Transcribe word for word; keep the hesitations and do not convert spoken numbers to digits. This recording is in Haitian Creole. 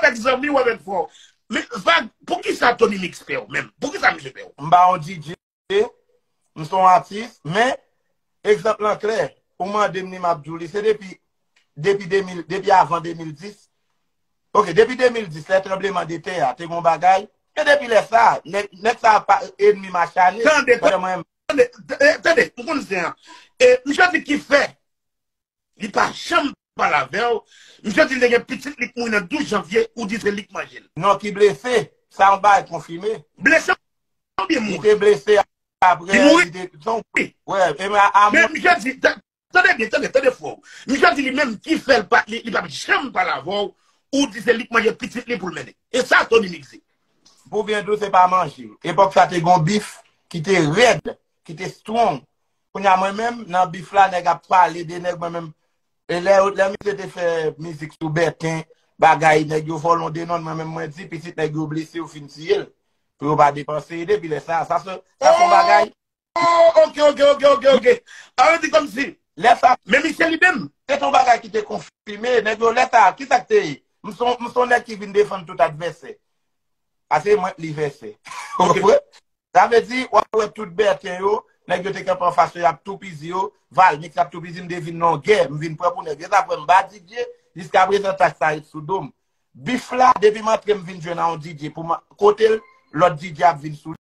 avèk zanmi w, avèk frè w. Men, Vag, poukisa Tony Mix pè w menm? Poukisa misye pè w? M pa yon D J, m se yon atis, men egzanp lan klè. Ou mande m ni m ap di w li, se depi, depi de mil, depi avan de mil dis. Ok, depi de mil dis, lè tranbleman de tè a, te gon bagay. E depi lè sa, nèg, nèg sa pa enmi m acharne. Tande, tande, tande, tande, ou konn zen an. E, misye di ki fè li pa janm pale avè w. Misye di li te gen pitit li k mouri nan douz janvye, ou di se li k manje l. Non, ki blese. Sa yon bagay konfime. Blese oubyen mouri? Li te blese apre. Li mouri? Li te, son, wi. Wè, e men a, a men misye di, tande byen, tande, tande frè w. Misye di li menm ki fè l pa, li, li pa janm pale avè w, ou di se li k manje pitit li pou l mennen. E sa Tony Mix di. Pou byen di w, se pa manje. Epòk sa te gon bif ki te rèd, ki te strong. Kounye a mwen menm, nan bif la, nèg ap pale de nèg, mwen menm. E lè, lè misye te fè mizik sou Bèten, bagay, nèg yo vòlè yon de non, mwen menm mwen di, pitit nèg yo blese, yo fin tiye l. Pou yo pa depanse, depi lè sa, sa se, sa se yon bagay. Oh, ok, ok, ok, ok, ok. A vle di kòmsi. Lè sa. Men misye li menm. Se te yon bagay ki te konfime, nèg yo lè sa, kisa k te ye? M se yon, m se yon nèg ki vin defann tout advèsè. Ase mwen k li vèsè. Ou konprann? Sa vle di, w ap wè tout Bèten yo, nèg yo te kanpe anfas yo, y ap toupizi yo, Valmix ap toupizi, m te vin nan yon gè, m vin pran pou nèg yo. Sa fè m pa D J, jiskaprezan tach sa ret sou do m. Bif la, depi m antre, m vin jwenn a yon D J pou m kote l, lòt D J ap vin sou